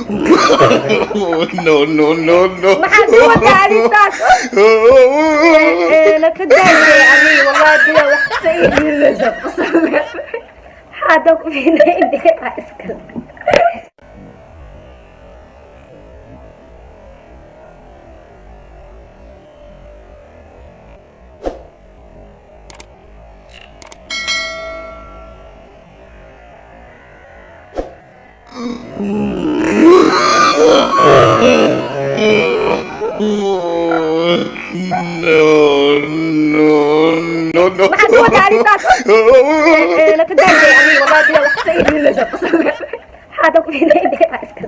No, no, no, no. Maxaad ku wadaa adi saas? Na ka daayay ani, wallahi bila wax hadda ku fiinay iska. No, no, no, no. Maxaad ku wadaa adi saas? Na ka daayay ani, wallahi bila wax hadda ku fiinay iska.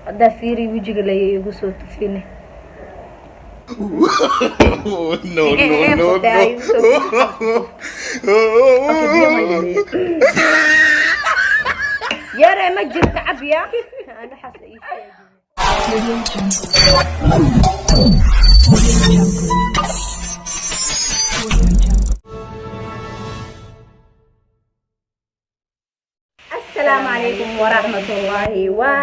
Haddaa fiiri wejiga la igu soo tufine. No, no, no, no. Yare ma jirto cabya aan waxaas la ii sheegin. Asalaamu calaykum waraxmatullaahi wa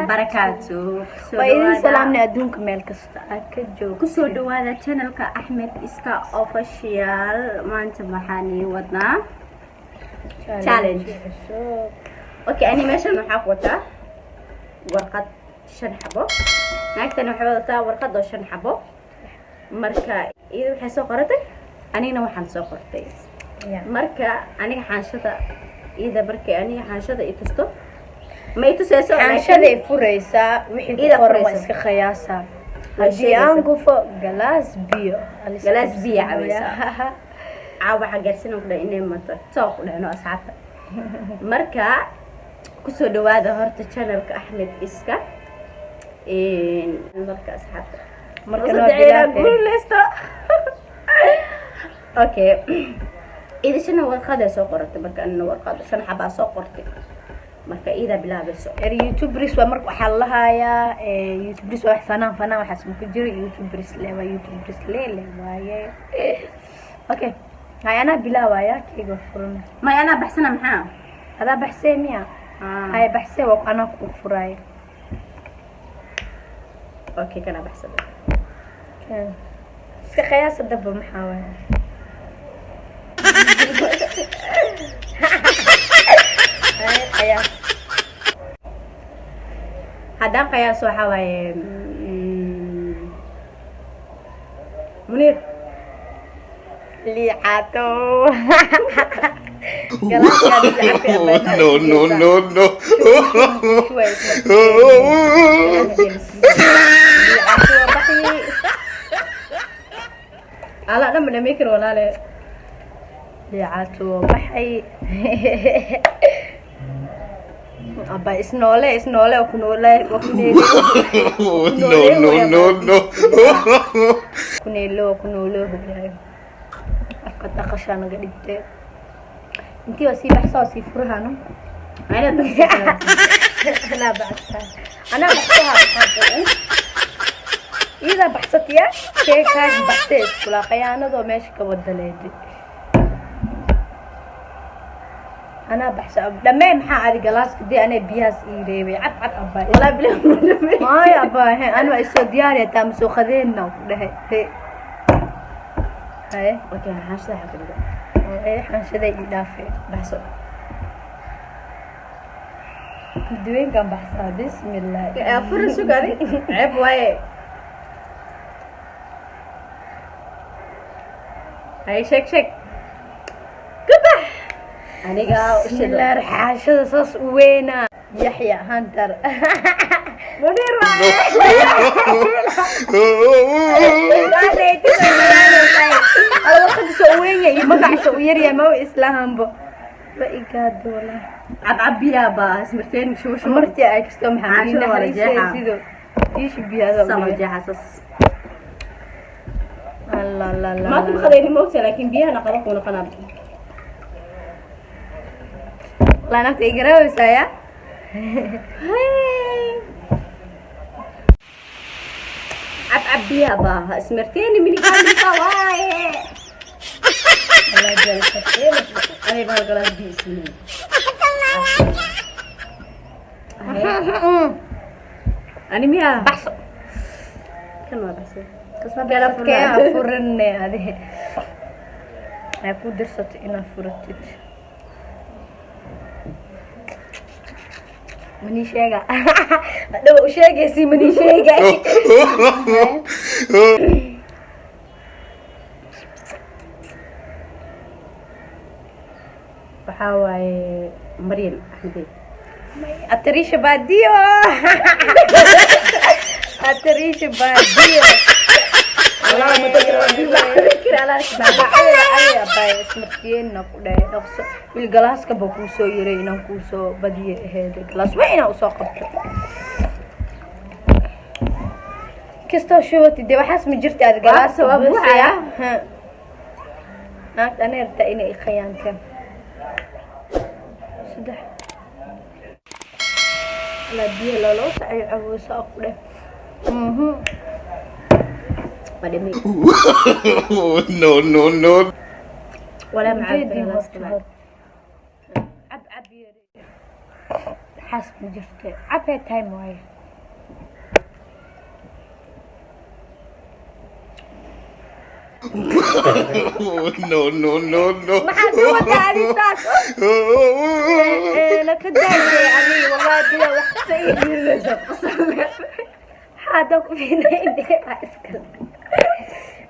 barakaatu. Waa idin salaamnay adduunka meel kasta aad ka joogto. Kusoo dhawaada channelka Axmed Iska Official. Maanta waxaan ii wadnaa challenge. Cusub. Okay, ani meeshan waxaa ku wataa warqad shan xabo, naagtana waxay wadataa warqad oo shan xabo. Marka iyada waxay soo qoratay, anigana waxaan soo qortay. Marka aniga xaanshada iyada, markay aniga xaanshada i tusto, ma i tuseyso. Xaanshaday furaysaa wixii ku Ida qoran waa furaysa. Iska qiyaasaa. Waa Haddii aan sheegaysaa. gufo galaas biyo. Galaas biyo cabaysaa. Caawa waxaa gaarsiinan ku dhahay inay mato too ku dhahno asxaabta. Marka kusoo dhawaada horta channelka Axmed Iska. Marka asxaabta Marka marka noo noo bilaabay. Guuleysto. Okay, ida shana warqaday soo qoratay, marka anina warqad shan xabaa soo qortay. Marka idaa bilaabayso. Er YouTubers waa, marka waxaa lahayaa YouTubers waa wax fanaan fanaan waxaas ma ku jiro. YouTubers le waa YouTubers le le waaye. Okay, hay, anaa bilaabaya, keyga furana. May, anaa baxsana, maxaa? Adaa baxsee miya? Hay, baxsee, waa anaa ku furaya. Okay, kanaa baxsada. Iska qiyaasa daba maxaa waaye. Hay, qiyaas. Haddaan qiyaaso waxaa waaye Muniir. Liicato. No, no, no, no. Liicato waa baxyi. Ala dhan ma dhamay karo, walaale. Liicato waa baxay. Aba isnoole isnoole oo ku noole waa ku neele. No, no, no, no. Ku neelo oo ku noole hogaayo afka dhaqashaa naga dhigtee. Intii waa sii baxsa oo sii furahano. Anaa baxsana. Anaa baxsaa, anaa baxsaha, iyadaa baxsatiya sheekaas baxsee iskulaa khayaanadoo meesha ka wadaleeday. Anaa baxsa dhamee. Maxaa adi galaaska dee anaa biyahaas ii reebay cad cad abaa. Walaa bilaa ma dhamay. Maayo abaa, he ani waa isoo diyaariya taa ma soo qadeenna ku dhahay he haye. Okay, xaanshada xaa ka dhiga. Ee xanshaday ii dhaafee. Baxso. Duweenkan baxsaa, bismillah. Fura, sugadi, ceeb waaye. Hay, sheeg sheeg, kabax aniga. Bismillah, xaashada saas u weynaa. Yaxya Hunter. Muniir waaye. Warqadiisa u weyn yahay iyo magaciisa u yaryahay maba islahanbo ba igaado walaa. Cabcabiyaa baa ismarteen shuushu. Martii ay kasto maxaa Xaashada waa la jeexaa. Sido iishu biyaada. Sama jeexasas. La la la. Maanta ma qadayni moogta, laakiin biyahana qada kuuna qanaa. La nafta igaraawaysaa ya. Cabcabiyaa baa ismarteeni minika waaye. Anay baa galaas biyo ismiin. Ani miyaa? Baxso. Kan waa baxsan. Kee furane adi ay ku dirsato inaad furatid? Mani sheega dhow u sheegaysi, mani sheegay. Waxaa waaye Maryam Axmedey. Atarisha Badio, Atarisha Badio. Ismartiyeenna ku dhahay dhaqso wiil, galaaska ba kuu soo yaray inaan kuu soo badiye aheyd, galaas waa inaan usoo qabto kastoo shubatid dee waxaas ma jirta aad galaaska waa buuxaya. Naagta ana rabtaa inay i khayaanteen. Saddex alaa biyo looloo sacayo caweyso ku dheh. Waa dhimay. No, no, no. Walaa macaan. Ujeedii. Galaaska Horta macaan. hor. Cab, cab yare. Xaas ma jirte, cabee time waaye. No, no, no, no. Maxaad ka wadaa adi saas? Na ka daayay ani, wallahi bila wax sa ii hadda ku fiinay iska.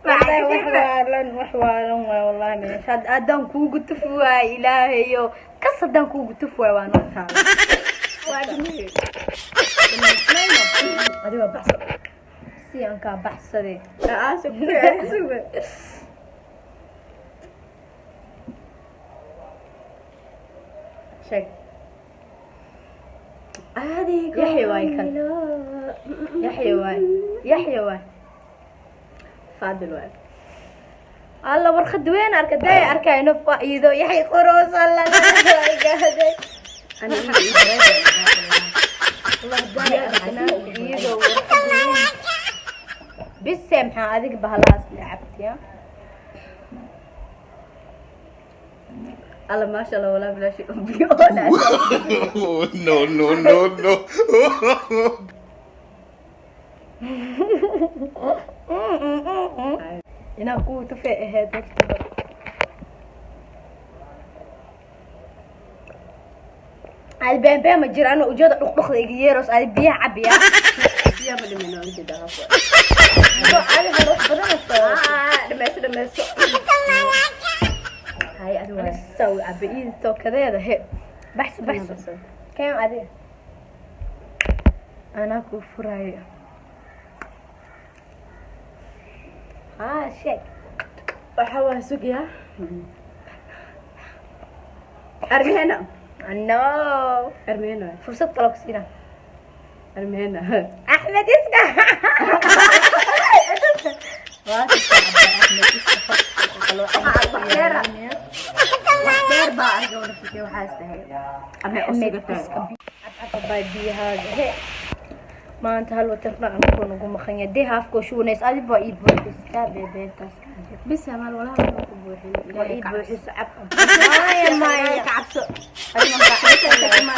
Wallahi wax waalan, wax waalan waay wallahi. Meesha haddaan kuugu tufi waay, ilaahayo kas, haddaan kuugu tufi waay waa noo taala. Waa dhimay. Adi waa baxso. Si aan kaa baxsaday. Aa, suga. Sheeg. Adigo. Yaxya waay kan. Yaxya waay, Yaxya waay. Faadil waay. Alla warqad weyn arka day arkayno faa'iido Yaxya qoros alla gahaday. Ani Iyadoo warqad weyn bise maxaa adiga bahalahaas lacabtiya? Alla maasha Allah, walaa bilaashi biyo oo dhacay. No, no, no, no. Inaa kuwa tufay ahayd horta. Adi been ma jiro, anoo ujeeda dhuqdhuqda iga yeeros, adi biyaha cabiya. Biyaha ma dhimin, waa ujeedaa haaf. Adi hore wax badan soo. Dhamayso, dhamayso. Hay, adi waay. Saw cabe ii tookadeeda he. Baxso, baxso. Keen adi anaa kuu furaayo. Haa, sheeg. Waxa waa sugiyaa armiheena. No. Armiheena waay. Fursad kale ku siinaa. Armiheena. Axmed iska. Waa Axmed iska. Wax dheer baa arga wada fikir, waxaa is dhahay ama Axmed usuga iska tahay. Cabcabay biyahaaga he. Maanta hal watarna anakoo nagu maqan yahay dee haafkoo shuunays adi baa ii buuxistaa beebeentaas. Bisa maal walaha ma ku buuxin. Waa Ilaahay ii ka cabso. buuxiso, cab. Maya, maya. Ilaahay ka cabso. Adiga ma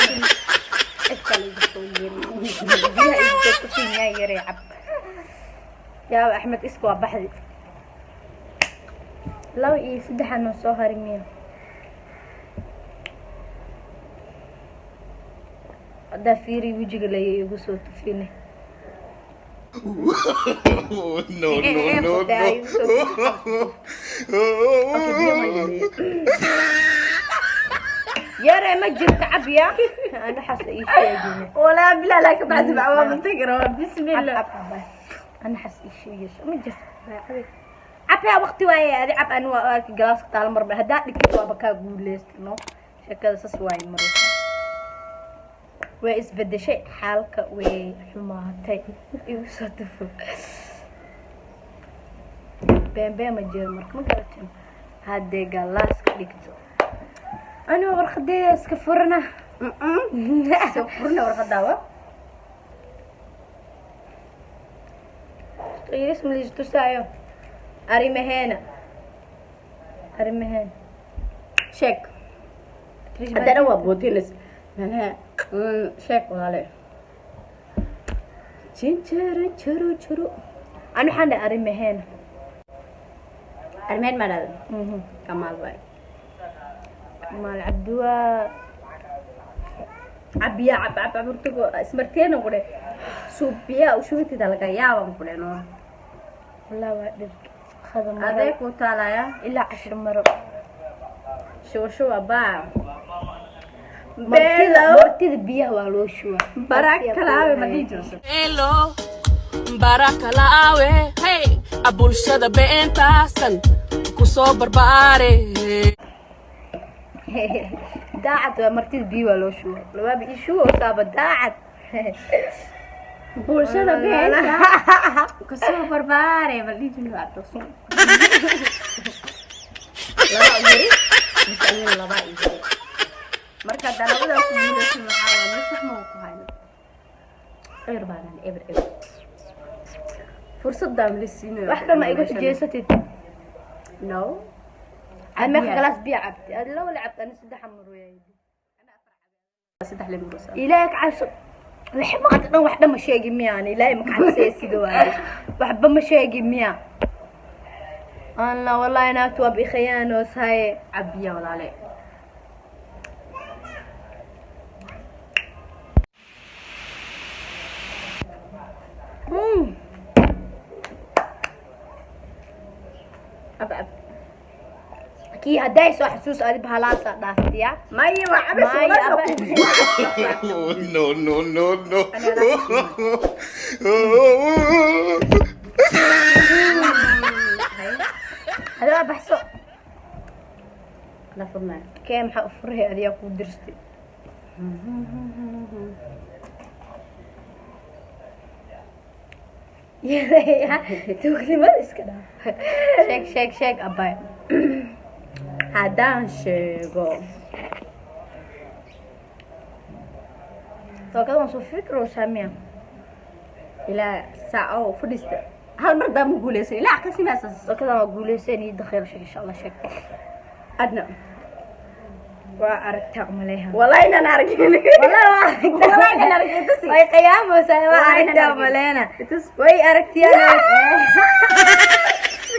cid kale iga soo yeerin, biyaha iga soo tufinyaa yaree, cab. Yaaba Axmed iska waa baxdi. Laba iyo saddexaa noo soo hari miya? Haddaa fiiri wejiga laya igu soo tufine. No, no, no, no. Yare ma jirta, cab ya, ana xasa ii sheegine. Walaa bilaa laa ka bacdi bacwaa mantagra waa bismillah. Cab, cab, cab, ana xas ii sheegayso ma jirta. Cab yaa waqti waaye, adi cab. Ani waa arki galaaska taalo marba haddaa dhigtid waaba kaa guuleysta. No, sheekada sas waaye. Maraysa way isbedeshay, xaalka way xumaatay. Igu soo tufo, been been ma jiro. Marka ma garatin haddee galaaska dhigto aniga warqadeeda iska furana. Soo furna warqadaawa. Iris ma liis tusaayo arrimaheena, arrimaheena. Sheeg. Haddana waa bootinas macnaha. Sheeg walaale. Jinjero jero jero. Ani waxaan dhahay arrimaheena. Armeen ma dhahda? Kamaal waay. Maal Cabdiwaa. Cabiya, cab cab cab hortago ismarteena qudhe suubiyaa u shubintida laga yaaban qudhe no. Wallah waa dhib qada maro. Aday ku taalaya. Ilaa 10 maro. Shuba shuba baa. Martida Beelo. Martida biyaha waa loo shubaa. Barakalaawe ma dhihi jirto. Hello, barakalaawe, hey, bulshada beentaasan kusoo barbaare. Daacad waa martida biyo waa loo shubaa, labaaba ii shuba saaba daacad. Bulshada beenta kasoo barbaare ma dhihi jirto cabdoso. Laba yiri mise aniga laba yiri. Marka dalabada ku guulaysan waxaa waaye meel sax ma ku hayno. Eber baanan eber eber. Fursadaan la siinayo. Wax kale ma igu xujeysatid? No. Ad meeqa galaas biyo cabti? Ad laba la cabti, ani 3 maro yaay. 3 limros. Ilaahay ka cabso, wax maanta dhan wax dhan ma sheegi miyaan? Ilaahay ma ka cabsaysid waaye, waxba ma sheegi miya? Alla wallahi naagtu waa bikhiyaanos haye. Cabiya walaale. Cab cab. Kii hadday soo xasuus adi bahalaasa dhaaftiya. Maya waa cabas. Maya, walaal. No, no, no, no. Hadaa baxso. La furmay. Kee maxaa u furahay? Adiyaa kuu dirstay. Tuugnimada iska dhaaf. Sheeg sheeg sheeg abay. Haddaan sheego. Tookada waan soo fikiraysaa miya? Ilaa saaco oo fadhiista. Hal mar daa ma guuleysan. Ilaa qasimaasas. Tookada waa guuleysan iyo dakhiil. Sheeg insha Allah, sheeg. Adna. Waa aragtaa umaleeha. Wallahi inaan aragin. Wallahi waa aragtaa. Wallahi inaan aragin. Tusi. Way qiyaamaysaa, waa Wallahi inaan aragtaa aragin. umaleena. Tus. Way aragtiyaan.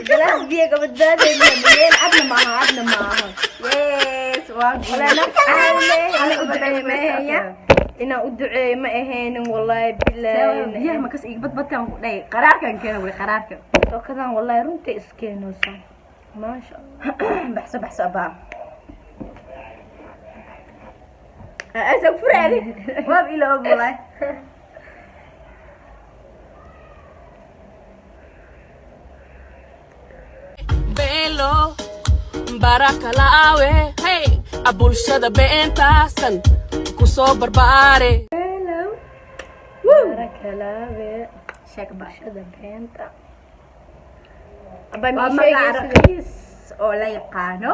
Galaas biyo ka badbaadayna meel adna maaha, adna maaha. Yes, waa Wallahi naagta Ana inaan u duceeyo ma ahaya. Inaan u duceeyo ma ahaynin wallahi billahi. Biyaha makas iga badbadkan ku dhay. Qaraarkan keena wali qaraarkan. Tookadan wallahi runta iskeenaysa. Maasha Allah. Baxso baxso abaa. Asa furaadi. Waab ila og wallahi. Beelo, barakalaawe, hey, bulshada beentaasan kusoo barbaare. Barakalaawe. Sheeg baa. Bulshada beenta. Abay Waa ma magac sheegaysid? raqiis oo la yaqaano.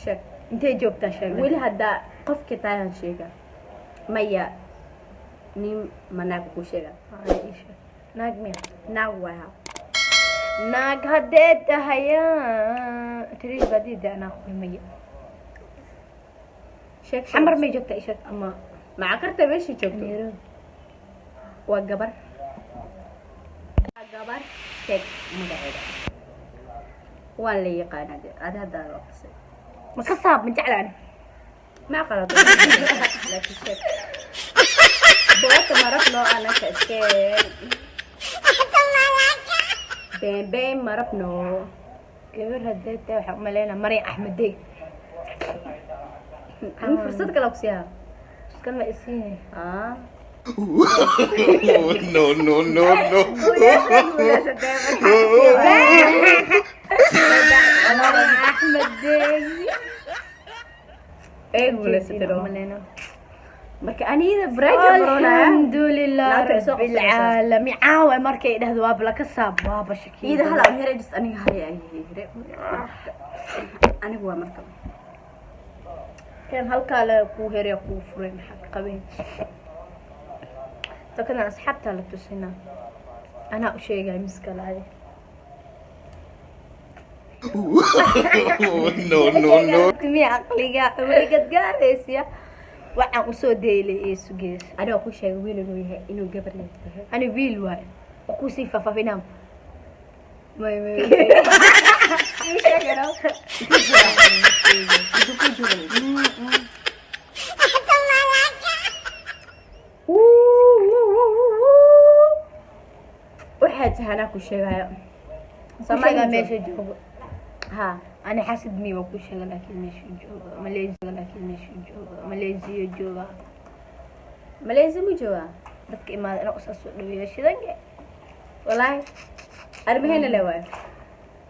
Sheeg. Intee joogtaa sheeg? Weli hadda qofkii taayaan sheega. Maya nin manaag ku sheega. Ay, ii sheeg. Naag miya? Naag waa. Naag haddee tahaya tiriis baadida anaa qulmaya. Sheeg sheeg. Xamar may joogtaa? Ii sheeg ama Macakarta meesha joogto. Nairobi. Waa gabar. Waa gabar, sheeg magaceeda. Waa la yaqaanaa dee. Adi hadda loo qasay. Ma ka saab ma jeclaan. Ma qalad. Laakiin sheeg. Boota marabno anaka iskeen. Been been marabno. Gabar haddee tahay waxaan u malaynaa Maryam Axmedey. In fursad kale ku siiyaa. Iskan ma isiinay. Ah. No, no, no, no. Maryam Axmedey. Ee guulaysatay. U malaynaa. Marka anida break baroonaya. Alxamdulilah Naagta ay soo rabbil qabsanaysaa. caalamiin. Caawa markay dhahdo waaba laka saab waaba shakiya. Ida hala u hore just aniga hal ay hore. Anigu waa marka. Kan halkaa la kuu herya kuu furay maxaa ka qabeen? Tokana asxaabtaa la tusinaa. Anaa u sheegaya miska laadi. No, no, no. Miya aqliga way gadgaadaysiya? Waxaan usoo deylay ee sugeysa. Aniga ku sheegay wiil inuu yahay, inuu gabar leeyahay. Ani wiil waaye oo kusii faahfaafinaa. May may. Ii sheegano. Intuu ku joogay? Wuu, wuu, wuu, wuu, wuu. Waxaa tahay anaa ku sheegayo. Soomaaliga meesha joogo. Ha. Ani xasid mi waa ku sheega, laakiin meesha joogo Malaysia, laakiin meesha joogo Malaysia jooga. Malaysia mu joogaa? Dadka imaada inaa usaa soo dhaweeya shidange. Wallaahi arrimaheena le waayo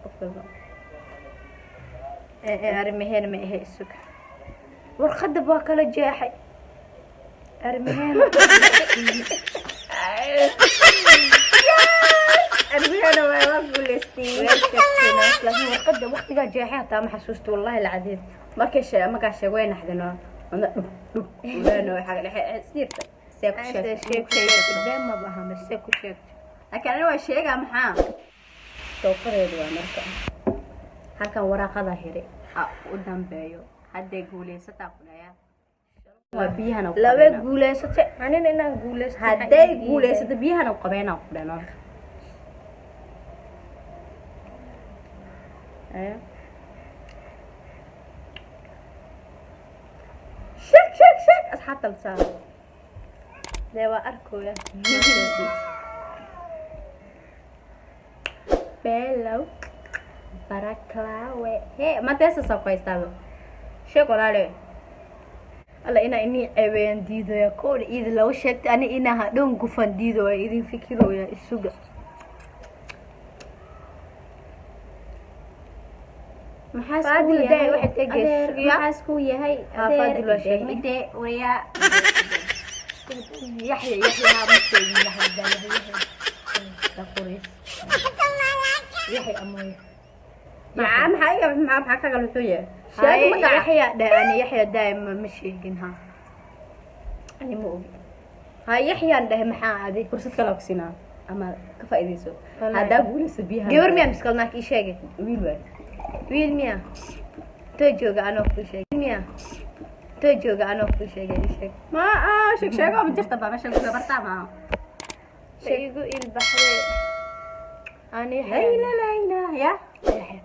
qof walba. Arrimaheena ma ahe, isuga warqadda waa kala jeexay arrimaheena. Arrimaheena waayo, waa guuleystay. Laakiin warqadda waqtigaa jeexay hataa ma xasuusto, wallahi alcadiim. Markay shee markaa sheeg way naxdino wadna dhug dhug ulaano waxaa dhexe isdiirta see ku sheeg. Sheeg sheeg, been ma baha mase ku sheegto. Laakiin aniga waa sheegaa maxaa sooqadeedu waa. Marka halkan waraaqada hiri ha u dambeeyo hadday guuleysataa ku dhayaa waa biyahana ku Laba qabeynaa. Guuleysatay anina inaan guuleysto. Hadday guuleysato biyahana ku qabeynaa ku dhano. Sheeg sheeg sheeg, asxaabta la saaro. Dee waa arkooya. Bellow baraklawe he mateesa soo haystaaba, sheeg walaale. Alla inaa inii ceebeeyaan diidaya koodha iida laba sheegtay, ani inaa hadhoon gufan diidooya, idin fikirooya, isuga. Maxaa Faadil isku daay yahay? waxay tegaysaa. Adeer, maxaa isku yahay? Haa, Adeer, Faadil waa sheegay. ide wayaa. Yaxya, Yaxya ma sheegin, Yaxya daa Yaxya Yaxya qurays Yaxya amooya. Maxaa maxaa iga maxaa maxaa ka gal wuxuu yahay? Sheeg magaca. Yaxya daa, ani Yaxya daay ma sheegin, ha Ani ma ogi. Ha, Yaxyaan dhahay, maxaa adi? Fursad kale oo ku siinaa ama ka faa'iidayso. Wallaahi. Haddaa guulayso biyaha. Gabar miyaa miskalnaak ii sheegay? Wiil waay. Wiil miya? Too jooga anoo kuu sheegay miya? Too jooga anoo kuu sheegay, ii sheeg. Ma ah sheeg sheego ma jirta baa meesha lagu gabartaa maaha. Igu ilbaxday ani Yaxya. Layla layla ya. Yaxya.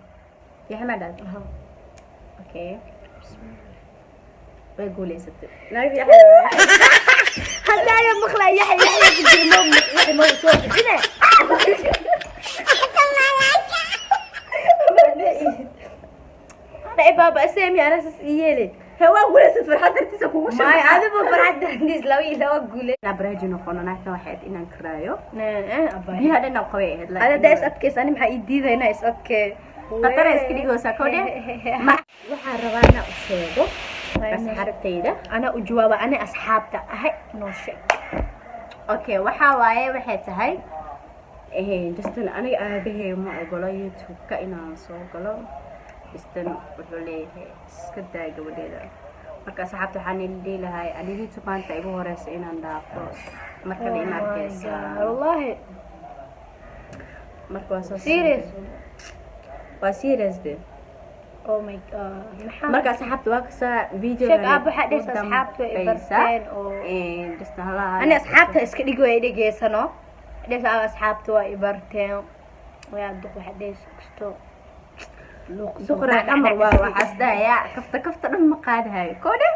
Yaxya ma dhaad? Okay, way guulaysatay naagti Yaxya. Haddaaya maqlaa Yaxya Yaxya ku jira ma Yaxya ma soo bixine. Ana baaba asemi ana sas iyele. He, waa guulaysatay, farxad dartiisa kugu Maay adiba farxad dartiis laba iyo laba guule. Inaa baraaji noqono naagtan waxay ahayd inaan karaayo. Abay. Biyaha dhan aan qabay ahayd. Ada daa is adkeys, ani maxaa ii diiday inaa is adkee? Qatara iska dhigaysaa kowdhe. Waxaan rabaa inaan u sheego asxaabtayda. Ana u jawaaba, ani asxaabta ahay noo sheeg. Okay, waxaa waaye waxay tahay Justin aniga aabahey ma ogolo YouTube-ka inaan soo galo. Justin wuxuu leeyahay iska daa gabadheeda. Marka asxaabta waxaan idin dhihi lahay aniga YouTube maanta igu horeysa inaan dhaafo markale ima arkeysa. Wallahi. Marka waa soo Serious? Waa serious de. Oh my God, maxaa? Marka asxaabta waa kasaa video. Sheeg aab, waxaa dhehaysa asxaabta way i barteen oo Justin halaha. Ani asxaabta iska dhigi way dhegeysano dhehaysa aab, asxaabta waa i barteen yaa duq, waxa dhehaysa kasto. Duqra qamar waa waxaas dhahayaa kafta kafta dhan ma qaadahayo koodhe,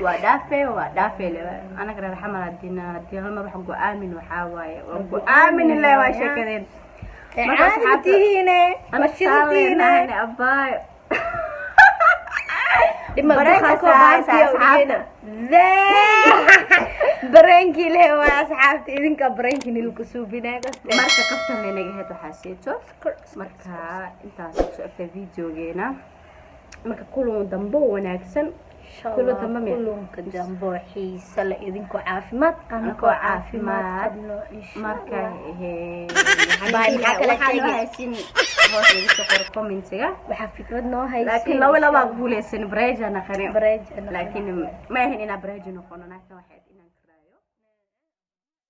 waa dhaafe waa dhaafe le. Anaga reer Xamar haddii hal mar wax go-aamin waxaa waaye waa go-aamin le, waa sheekadeen. Marka caadi tihiine. Anaga saan leenahay abaayo. Dhima Bareenka duqa saasa, asxaabta bareenkii leh waa asxaabta idinka bareenkii nilku suubinaa kaste. Marka kaftan leenaga ahayd waxaa siito. Marka intaas kusoo egtay videogeena. Marka kulan dambo wanaagsan. Kulan dambe miya? Kulunka dambo xiisa la, idinkoo caafimaad anakoo Anakoo caafimaad caafimaad. qabno insha Marka Allah. Bye, maxaa kala waxaan sheegi? noo haysin hoos igu soo qor commentiga. Waxaa fikrad noo haysin. Laakiin laba labaa guuleysan bareeja naqani. Bareeja naqani. Laakiin ma ahayn inaa bareeja noqono naagtan waxay